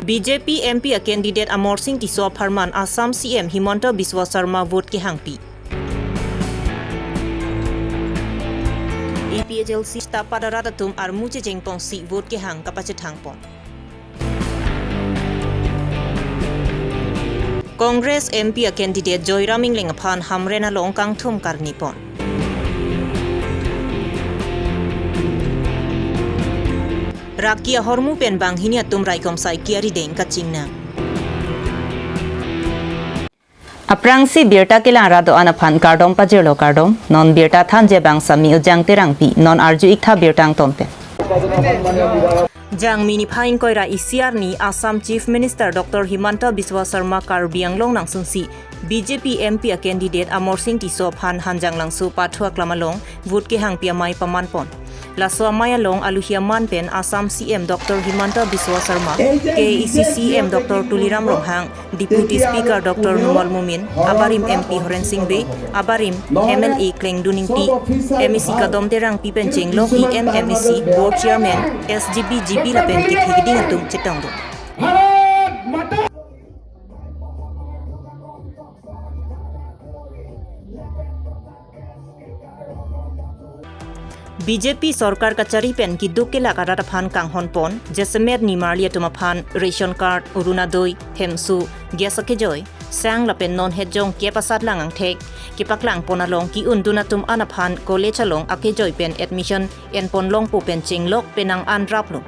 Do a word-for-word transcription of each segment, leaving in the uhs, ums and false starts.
B J P M P a candidate Amarsing Tisso apharman Assam C M Himanta Biswa Sarma vote kehangpi. A P H L C staff pada rat atum armu chejeng pongsi vote kehang kapachethang pon. Congress M P a candidate Joyram Engleng aphan Hamren along kangthum karni pon. Raki ahormu pen banghini atum raikom sai kiari deng kachingnang. Aphrangsi birta kelang ra do-an aphan kardom pajirlo kardom, non birta thanji abang Sami Ujang Terangpi, non arju iktha birta angton pen. Jangmi niphai ingkoi ra isi arni Assam Chief Minister Doctor Himanta Biswa Sarma Karbi Anglong nangsunsi B J P M P a candidate Amarsing Tisso aphan Hanjanglangso Pathu aklam along vote kehangpi amei paman pon. Laso amei along aluhi aman pen Assam C M Doctor Himanta Biswa Sarma, K A A C C E M Doctor Tuliram Ronghang, Deputy Speaker Doctor Numal Momin, abarim M P Horensing Bey, abarim M L A Klengdun Ingti, M A C Kadom Terangpi pen chenglok E M, M A C, Board Chairman, S G B, G B lapen kethe keding atum chetongdun. B J P sorkar kachari pen keduk kelak arat aphan kanghon pon, jasemet nimarli atum aphan ration card, Orunodoi, hemso, gas akejoi, sang lapen non het jong kep asat lang angthek kepaklang pon along ke-undun atum an aphan college along akejoi pen admission enpon longpo pen chenglok penang an raplo.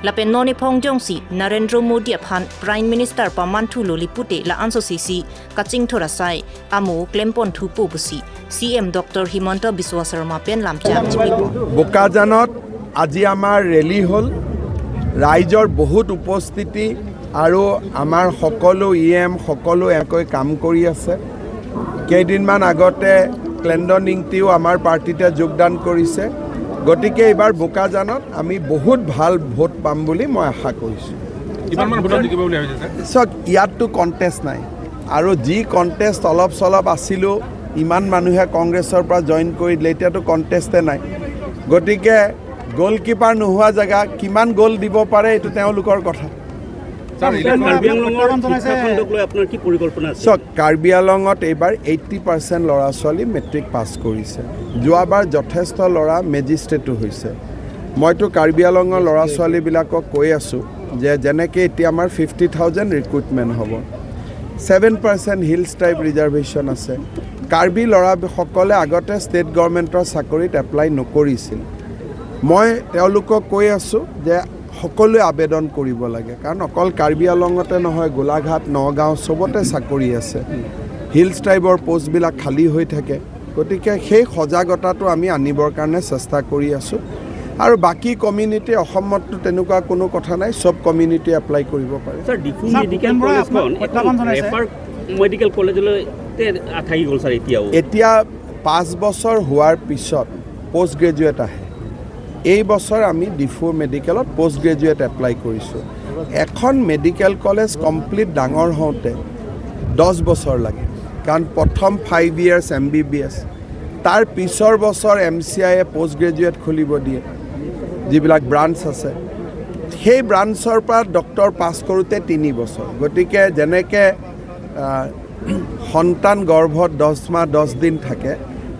Lapen non ephong jongsi Narendra Modi aphan Prime Minister paman thulo li pute la-an sosisi kachingthur asai amo klempon thupo pusi C M Doctor Himanta Biswa Sarma pen lamchak chipipo. বোকাজানত আজি আমাৰ ৰেলী হ'ল, ৰাইজৰ বহুত উপস্থিতি আৰু আমাৰ সকলো ই এম, সকলো এনেকৈ কাম কৰি আছে। কেইদিনমান আগতে ক্লেণ্ডন ইংতিও আমাৰ পাৰ্টিতে যোগদান কৰিছে। গতিকে এইবাৰ বোকাজানত আমি বহুত ভাল ভোট পাম বুলি মই আশা কৰিছোঁ। কিমান মান ভোটত জিকিব বুলি ভাবিছে, ছাৰ? চাওক, ইয়াততো কণ্টেষ্ট নাই, আৰু যি কণ্টেষ্ট অলপ চলপ আছিলো, ইমান মানুহে কংগ্ৰেছৰ পৰা জইন কৰি দিলে, এতিয়াতো কণ্টেষ্টে নাই। গতিকে গ'লকিপাৰ নোহোৱা জেগা কিমান গ'ল দিব পাৰে, এইটো তেওঁলোকৰ কথা। ছাৰ, ছাৰ, ইলেকশ্যন কাৰ্বি আংলঙৰ শিক্ষাখণ্ডক লৈ আপোনাৰ কি পৰিকল্পনা আছে? চাওক, কাৰ্বি আংলঙত এইবাৰ এইটি পাৰ্চেণ্ট ল'ৰা ছোৱালী মেট্ৰিক পাছ কৰিছে। যোৱাবাৰ যথেষ্ট ল'ৰা মেজিষ্ট্ৰেটো হৈছে। মইতো কাৰ্বি আংলঙৰ ল'ৰা ছোৱালীবিলাকক কৈ আছোঁ যে যেনেকে এতিয়া আমাৰ ফিফটি থাউজেণ্ড ৰিক্ৰুটমেণ্ট হ'ব, seven percent hills tribe reservation আছে। কাৰ্বি ল'ৰাসকলে আগতে ষ্টেট গভৰ্ণমেণ্টৰ চাকৰিত এপ্লাই নকৰিছিল। মই তেওঁলোকক কৈ আছোঁ যে সকলোৱে আবেদন কৰিব লাগে, কাৰণ অকল কাৰ্বি আংলঙতে নহয়, গোলাঘাট, নগাঁও চবতে চাকৰি আছে। হিলছ ট্ৰাইবৰ পোষ্টবিলাক খালী হৈ থাকে। গতিকে সেই সজাগতাটো আমি আনিবৰ কাৰণে চেষ্টা কৰি আছোঁ। আৰু বাকী কমিউনিটি, অসমততো তেনেকুৱা কোনো কথা নাই, চব কমিউনিটি এপ্লাই কৰিব পাৰে। ছাৰ, ডিফু ছাৰ, মেডিকেল ভূপেন বৰাই কলেজখন আপোনাক এটা প্ৰত্যাহ্বান জনাইছে। ৰেফাৰ মেডিকেল কলেজলৈতে থাকি গ'ল, ছাৰ, এতিয়াও। এতিয়া পাঁচ বছৰ হোৱাৰ পিছত পোষ্ট গ্ৰেজুৱেট আহে। এই বছৰ আমি ডিফু মেডিকেলত পোষ্ট গ্ৰেজুৱেট এপ্লাই কৰিছোঁ। এখন মেডিকেল কলেজ কমপ্লিট ডাঙৰ হওঁতে দহ বছৰ লাগে, কাৰণ প্ৰথম five years M B B S, তাৰ পিছৰ বছৰ এম চি আইয়ে পোষ্ট গ্ৰেজুৱেট খুলিব দিয়ে, যিবিলাক ব্ৰাঞ্চ আছে। সেই ব্ৰাঞ্চৰ পৰা ডক্টৰ পাছ কৰোঁতে তিনি বছৰ। গতিকে যেনেকে, আহ, সন্তান গৰ্ভত দহ মাহ দহ দিন থাকে,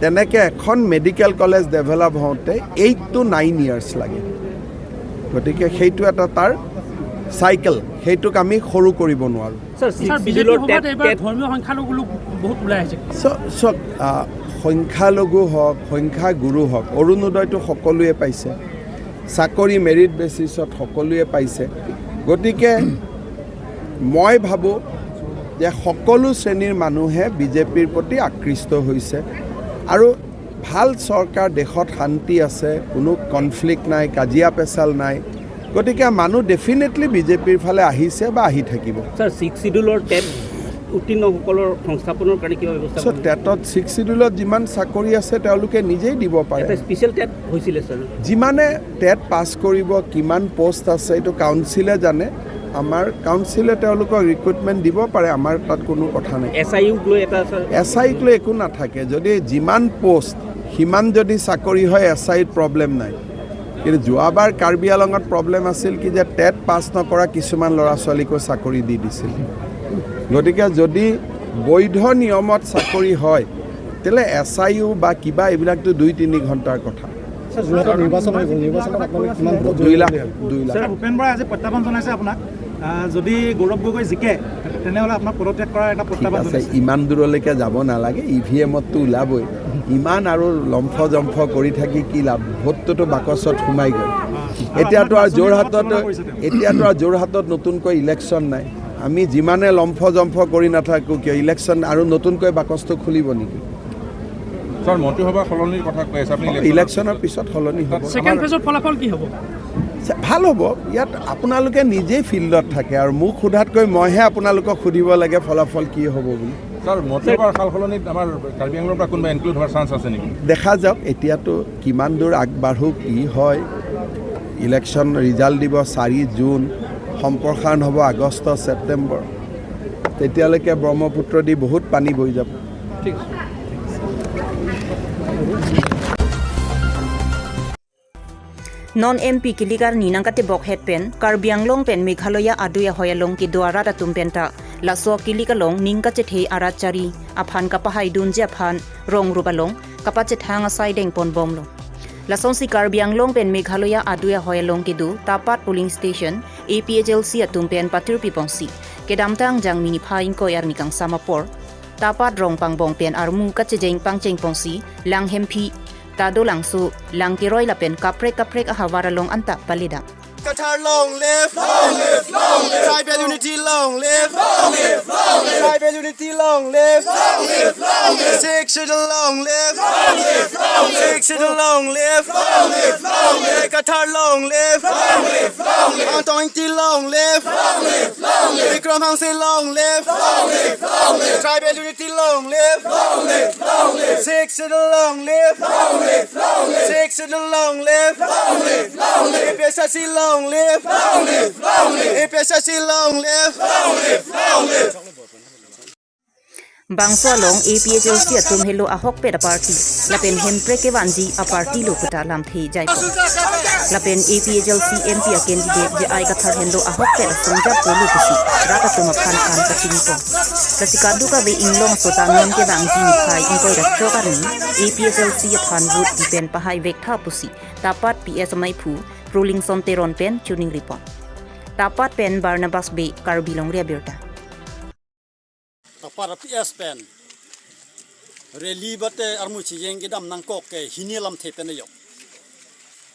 তেনেকে এখন মেডিকেল কলেজ ডেভেলপ হওঁতে এইট টু নাইন ইয়াৰ্ছ লাগে। গতিকে সেইটো এটা তাৰ চাইকেল, সেইটোক আমি সৰু কৰিব নোৱাৰোঁ। ছাৰ, ছাৰ, ছিক্স বিজেপি চিডিউলৰ সভাত টেট, এইবাৰ টেট ধৰ্মীয় সংখ্যালঘু লোক বহুত ওলাই আহিছে। চ-, চাওক, আহ, সংখ্যালঘু হওক, সংখ্যাগুৰু হওক, অৰুণোদয়টো সকলোৱে পাইছে, চাকৰি মেৰিট বেচিছত সকলোৱে পাইছে। গতিকে মই ভাবোঁ যে সকলো শ্ৰেণীৰ মানুহে বিজেপিৰ প্ৰতি আকৃষ্ট হৈছে আৰু ভাল চৰকাৰ, দেশত শান্তি আছে, কোনো কনফ্লিক্ট নাই, কাজিয়া পেচাল নাই। গতিকে মানুহ ডেফিনেটলি বিজেপিৰ ফালে আহিছে বা আহি থাকিব। ছাৰ, ছিক্স চিডিউলৰ টেট উত্তীৰ্ণসকলৰ সংস্থাপনৰ কাৰণে কিবা ব্যৱস্থা চ' কৰিব? টেটত ছিক্স চিডিউলত যিমান চাকৰি আছে তেওঁলোকে নিজেই দিব পাৰে। এটা স্পেচিয়েল টেট হৈছিলে, ছাৰ। যিমানে টেট পাছ কৰিব, কিমান পোষ্ট আছে, এইটো কাউন্সিলে জানে। আমাৰ কাউন্সিলে তেওঁলোকক ৰিক্ৰুটমেণ্ট দিব পাৰে, আমাৰ তাত কোনো কথা নাই। এছ আই ইউক লৈ এটা, ছাৰ। এছ আই ইউক লৈ একো নাথাকে। যদি যিমান পোষ্ট, সিমান যদি চাকৰি হয়, এছ আই ইউত প্ৰব্লেম নাই। কিন্তু যোৱাবাৰ কাৰ্বি আংলঙত প্ৰব্লেম আছিল কি যে টেট পাছ নকৰা কিছুমান ল'ৰা ছোৱালীকো চাকৰি দি দিছিল। গতিকে যদি বৈধ নিয়মত চাকৰি হয়, তেতিয়াহ'লে এছ আই ইউ বা কিবা এইবিলাকতো দুই তিনি ঘণ্টাৰ কথা। ছাৰ, যোৰহাটত নিৰ্বাচন হৈ গ'ল। নিৰ্বাচনত আপোনালোকে কিমান ভোটত দুই লাখ, জয়ী বুলিলে? দুই লাখ। ছাৰ, ভূপেন বৰাই আজি প্ৰত্যাহ্বান জনাইছে আপোনাক। আহ, যদি গৌৰৱ গগৈ জিকে, তেনেহ'লে আপোনাক পদত্যাগ কৰাৰ এটা ঠিক প্ৰত্যাহ্বান আছে, জনাইছে। ইমান দূৰলৈকে যাব নালাগে। ই ভি এমততো ওলাবই। ইমান আৰু লম্ফ জম্ফ কৰি থাকি কি লাভ? ভোটটোতো বাকচত সোমাই গ'ল। আহ, আৰু এতিয়াতো আপোনাক আৰু বাছনি যোৰহাটত, কামত তুলনা কৰিছে তেওঁ। এতিয়াতো আৰু যোৰহাটত নতুনকৈ ইলেকশ্যন নাই। আমি যিমানে লম্ফ জম্ফ কৰি নাথাকো কিয়, ইলেকশ্যন আৰু নতুনকৈ বাকচটো খুলিব নেকি? ছাৰ, মন্ত্ৰীসভা সলনিৰ কথা কৈ আছে আপুনি। ইলেকশ্যনৰ পিছত সলনি হ'ব। ছেকেণ্ড ফেজৰ ফলাফল কি হ'ব? চা-, ভাল হ'ব। ইয়াত আপোনালোকে নিজেই ফিল্ডত থাকে আৰু মোক সোধাতকৈ মইহে আপোনালোকক সুধিব লাগে ফলাফল কি হ'ব বুলি। ছাৰ, মন্ত্ৰীসভাৰ সাল সলনিত আমাৰ কাৰ্বি আংলঙৰ পৰা কোনোবা ইনক্লুড হোৱাৰ চান্স আছে নেকি? দেখা যাওক এতিয়াতো কিমান দূৰ আগবাঢ়ো, কি হয়। ইলেকশ্যন ৰিজাল্ট দিব চাৰি জুন, সম্প্ৰসাৰণ হ'ব আগষ্ট ছেপ্টেম্বৰ। তেতিয়ালৈকে ব্ৰহ্মপুত্ৰদি বহুত পানী বৈ যাব। Non M P kilik arni nangkatebok het pen Karbi Anglong pen Meghalaya adui ahoi along kedo arat atum penta laso kilik along ning kachethe arat chari aphan kapahaidunji aphan rong rup along kapachethang asai dengponbomlo. Lasonsi Karbi Anglong pen Meghalaya adui ahoi along kedo Tapat polling station A P H L C atum pen patirpiponsi kedamtang Jangmi niphai ingkoi arni kangsam apor Tapat rong pangbong pen armu kachejeng pangchengponsi Langhemphi, Tadolangso, Langkeroi lapen kaprek kaprek ahavar along anta paledam. Kathar long live! Long live! Long live! Tribal unity long live! Long live! Long live! Tribal unity long live! Long live! Long live! Sixth Schedule long live! Long live! Long live! Sixth Schedule long live! Long live! Long live! Kathar long live! Long live! Long live! Angtong Ingti long live! Long live! Long live! Bikram Hanse long live! Long live! Long live! Tribal unity long live! Long live! Long live! Sixth Schedule long live! Long live! Long live! Sixth Schedule long live! Long live! Long live! A P H L C long live! Long live! Long live! A P H L C long live! Long live! Long live! Bangso along A P H L C atum helo ahokpet aparty lapen Hemprek kevanji aparty lo puta lamthe jaipon. Lapen A P H L C M P a candidate J I Kathar henlo ahokpet asong japo lo pusi rat atum aphan an kachinipon. Lasi kadokave inglong aso ta non kevangji niphai ingkoi ra throk arni A P H L C aphan vote pen pahai vektha pusi Tapat P S amaiphu Prolingson Teron pen chuning ripon. Tapat pen Barnabas Bey, Karbi Longri Abirta. Tapat P S pen rally bate armu chejeng kedam nangkok ke hini lamthe pen ayok.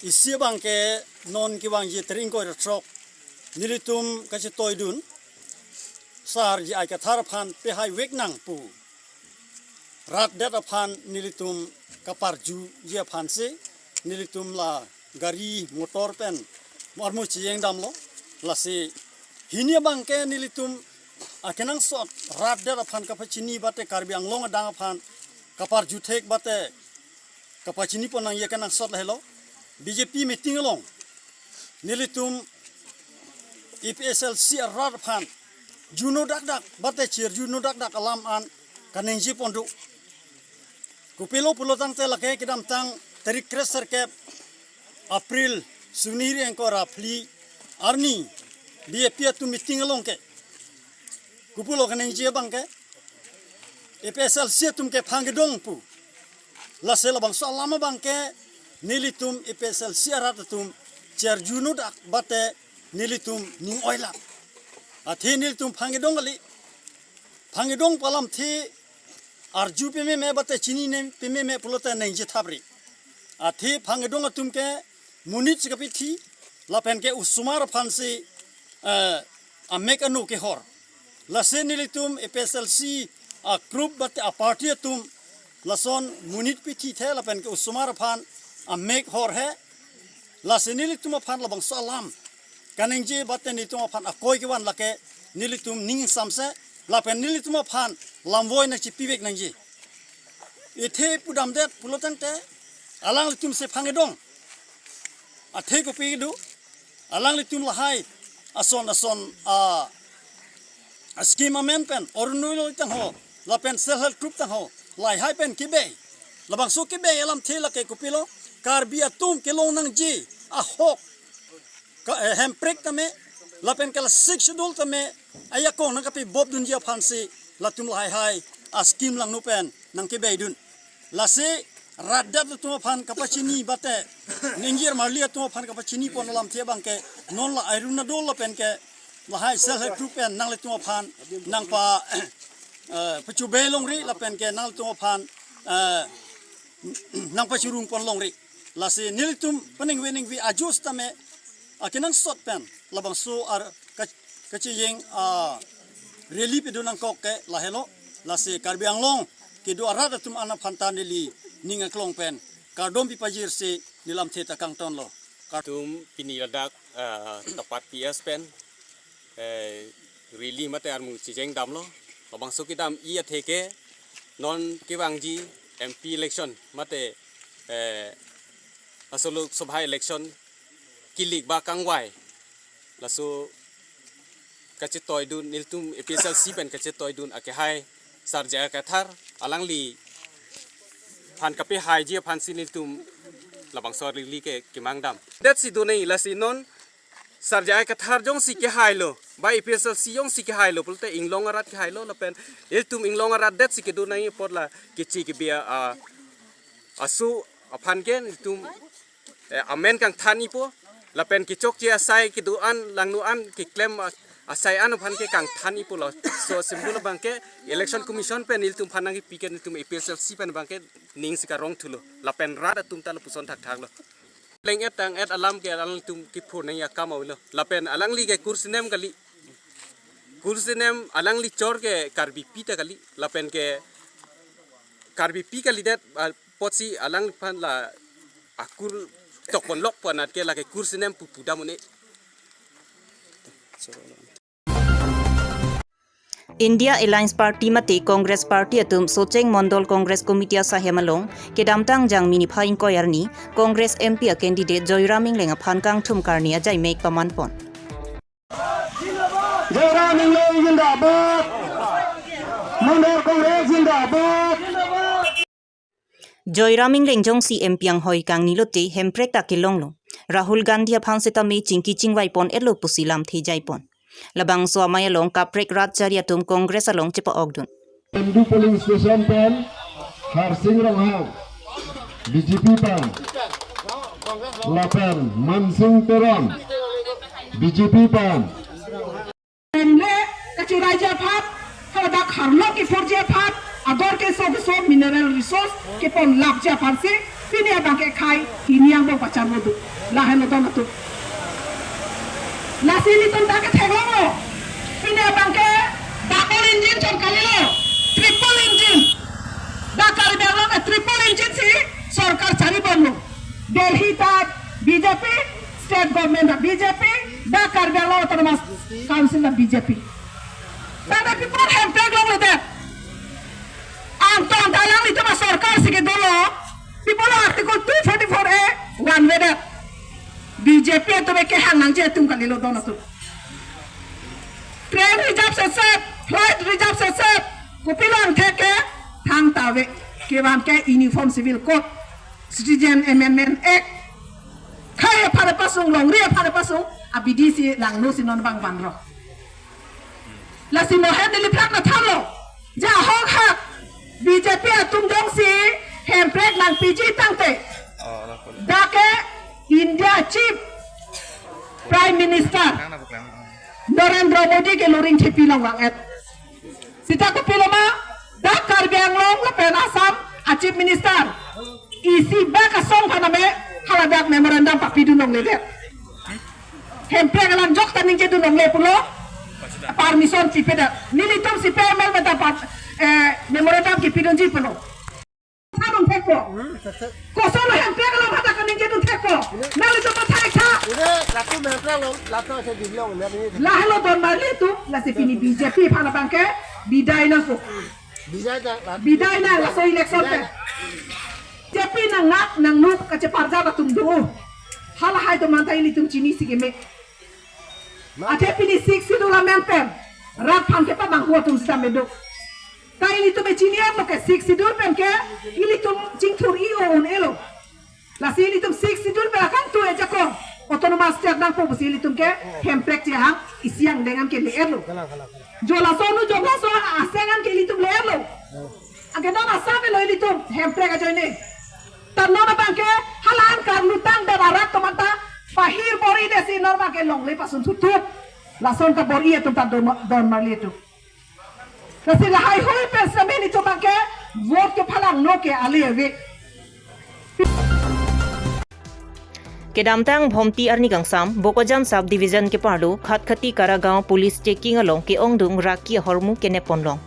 Isi abang ke non kevangji throk ingkoi ra throk nelitum kachetoidun sar J I Kathar aphan pehai vek nang pu rat det aphan nelitum kaparjuji aphansi nelitum la gari motor pen armu chejeng damlo. Lasi hini abang ke nelitum akenangsot rat det aphan kapachini bate Karbi Anglong adang aphan kaparju thek bate kapachinipon nangji akenangsot lahelo. B J P meeting along nelitum A P H L C arat aphan juno dakdak bate chirjuno dakdak alam an kaningje pon do. Kopilo pulo tangte lake kedamtang tarik kre serkep April suni ri ingkoi ra phli arni B J P atum meeting along ke kopulo kaningje abang ke A P H L C atum ke phang kedong pu. Lasi labangso alam abang ke nelitum A P H L C arat atum chirjuno dak bate nelitum ning oilam. Athe nelitum phang kedong kali. Phang kedong pu alamthe arju pememe bate chinine pememe pulote ningje thapri. Athe phang kedong atum ke monit si kapithi lapen ke osomar aphansi, eh, amek anu kehor. Lasi nelitum A P H L C a group bate a party atum lason monit pithi the lapen ke osomar aphan amek hor he. Lasi nelitum aphan labangso alam kaningje bate nelitum aphan akoi kevan lake nelitum ning samse lapen nelitum aphan lamvoi nangchipivek nangji. Ithe pudamdet pulo tangte alanglitum si phang kedong. Athe kopi kedo alanglitum lahai ason ason a, a scheme amen pen Orunodoi tangho lapen self help group tangho lahai pen kebe. Labangso kebe alamthe lake kopilo Karbi atum kelong nangji ahok, ka, eh, hemprek tame, lapen ke la Sixth Schedule tame, ajakong nangkapebop dunji aphansi, latum lahai hai, a scheme langno pen, nangkebeidun. Lasi, rat det atum aphan kapachini bate, ningjir marli atum aphan kapachini pon alamthe abangke, non la Arunodoi lapen ke, lahai self help group pen, nanglitum aphan, nangpa, eh, pachube longri, lapen ke nanglitum aphan, eh, nangpachirung pon longri. Lasi nelitum peningve ningve ajus tame akenangsot pen labangso ar ka-, kachijeng, ah, rally pedun nangkok ke lahelo. Lasi Karbi Anglong kedo arat atum an aphan ta neli ning aklong pen kardom pipajirsi nelamthe ta kangtonlo. Kar- Tum pini ladak, ah, Tapat P S pen eh, rally mate armu chijeng damlo. Labangso kedam-i atheke non kevangji M P election mate, eh, laso Lok Sabha election kilik ba kangvai. Laso kachetoidun nelitum A P H L C pen kachetoidun akehai Sar J I Kathar alangliphan kapehaiji aphansi nelitum labangso rally ke kemang dam. That's it, do nai lasi non Sar J I Kathar jongsi kehailo, ba A P H L C jongsi kehailo, pulote inglong arat kehailo, lapen ilitum inglong arat detsi kedo nangji apot la kechi kebi a, aso aphan ke ilitum, eh, amen kangthan-ipo, lapen kechokche asai kedo an, langno an, keklem a-, asai an aphan ke kangthan-ipo lo. So, simple abangke Election Commission pen ilitum aphan nangkepi ke ilitum A P H L C pen abangke ningsi karong thulo, lapen rat atum ta lapuson thakthak lo. Leng-et tang-et alam ke alangtum kiphur nangji akam avelo. Lapen alangli ke kur sinem kali. Kur sinem alangli chor ke Karbipi ta kali. Lapen ke Karbipi kalidet, ah, apotsi alangliphan la akur tokpon lokpon anat ke lake kur sinem pu pudam un-e. India Alliance Party mate Congress Party atum Socheng Mondol Congress Committee asahem along kedamtang Jangmi niphai ingkoi arni Congress M P a candidate Joyram Engleng aphan kangthum karni ajai mek pamanpon. Joyram Engleng zindabad. Mondol Congress zindabad. Joyram Engleng jongsi M P anghoi kangni lote hemprek ta kelonglo. Rahul Gandhi aphan setame chingki chingvai pon-etlo pusi lamthe jaipon. Labangso amei along kaprek rat chari atum Congress along chepa-okdun. Endu polling station pen Harsing Ronghang, B J P pen. Lapen Mansing Teron, B J P pen. Penle kachuraiji aphan, haladak harlok kephurji aphan, ador keso keso mineral resource keponlapji aphansi, pini abangke khei hini angbong pacharvodu. Lahenlo don atum. Lasi ilitum ta ketheklonglo. Pini abangke double engine chot kalilo, triple engine. Dak Karbi Anglong ke triple engine si sorkar charibomlo. Delhi ta B J P, state government ta B J P, dak Karbi Anglong Autonomous Council ta B J P. Tangte pi apot hemprek longledet? Angtong ta alanglitum asorkar si kedolo, pi apot Article two forty-four A vanvedet? B J P atum ke hang nangji atum kalilo don atum. Train reserve sesep, flight reserve sesep, kopilo angthek ke thangta ave, kevang ke Uniform Civil Code, Citizen Amendment Act, khei aphan pasung, longri aphan pasung, abidi si langno si non bang vanlo. Lasi mohen neli phak na thanlo, ja hok hak B J P atum jongsi hemprek nangpiji tangte, dak ke India Chief Prime Minister Narendra Modi ke loring thepi long vang-et. Sita kopilo ma, dak Karbi Anglong lapen Assam a Chief Minister isi bak asong aphan tame haladak memorandum papidun longledet. Hemprek alam jok ta ningjedun longle pulo, permission pipedet. Nelitum C P I M L meta pat, eh, memorandum kepidunji pulo. Thanun thekpo. Koson hemprek alam hadak kaningjedun thekpo. Nelitum ta thek tha. Ini latum hemprek lo, latum ase dilong, ini ini. Lahelo don marli atum, lasi pini B J P aphan abangke bidai nangpo. Bidai nang, latum. Bidai nang, laso election pen. Bidai nang. B J P nangnak nangnuk kacheparjap atum do. Halahai atum anta ilitum chinisi keme. Athe pini Sixth Schedule amen pen rat aphan kepabanghu atum sita medo. Ta ilitum e chini-etlo ke Sixth Schedule pen ke ilitum chingthur-i o un-elo. Lasi ilitum Sixth Schedule pen akangtui ajakong autonomous state nangpo pusi ilitum ke Hemprek chehang isi angdeng an ke le-etlo. Jo laso nu jok laso aseng an ke ilitum le-etlo. Anke non Assam lo ilitum Hemprek ajoine. Ta non abang ke hala an karlu tangdet arat atum anta pahir bor-i detsi non abang ke longle pasun thuthuk. Lason ta bor-i atum ta don, don marli atum. Lasi lahaihui pen setame ilitum abang ke vote kephalangno ke ale ave. Kedamtang Bhomti arni kangsam, Bokajan Sub Division keparlo, Khatkhati Karagaon Police checking along ke-ongdung raki ahormu kenep ponlong.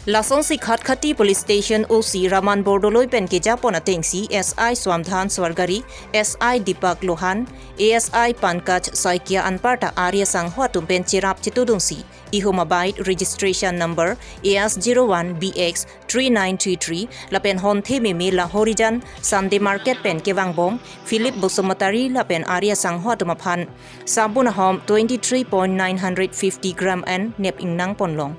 Lasonsi Khatkhati Police Station O C Raman Bordoloi pen kejapon atengsi S I Swamdhan Swargari, S I Deepak Lohan, A S I Pankaj Saikia anparta ari asangho atum pen cherap chetudunsi ihum abike registration number A S zero one B X three nine three three lapen honthe meme Lahorijan Sunday Market pen kevangbom Philip Basumatary lapen ari asangho atum aphan sabun ahom twenty three point nine hundred fifty gram an nep ingnang ponlong.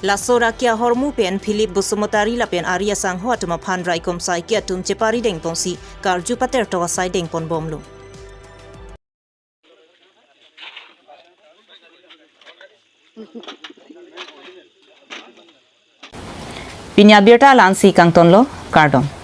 Laso raki ahormu pen Philip Basumatary lapen ari asangho atum aphan raikom Saikia atum cheparideng ponsi karju patertok asai dengponbomlo. Pini abirta la-ansi kangtonlo, kardom.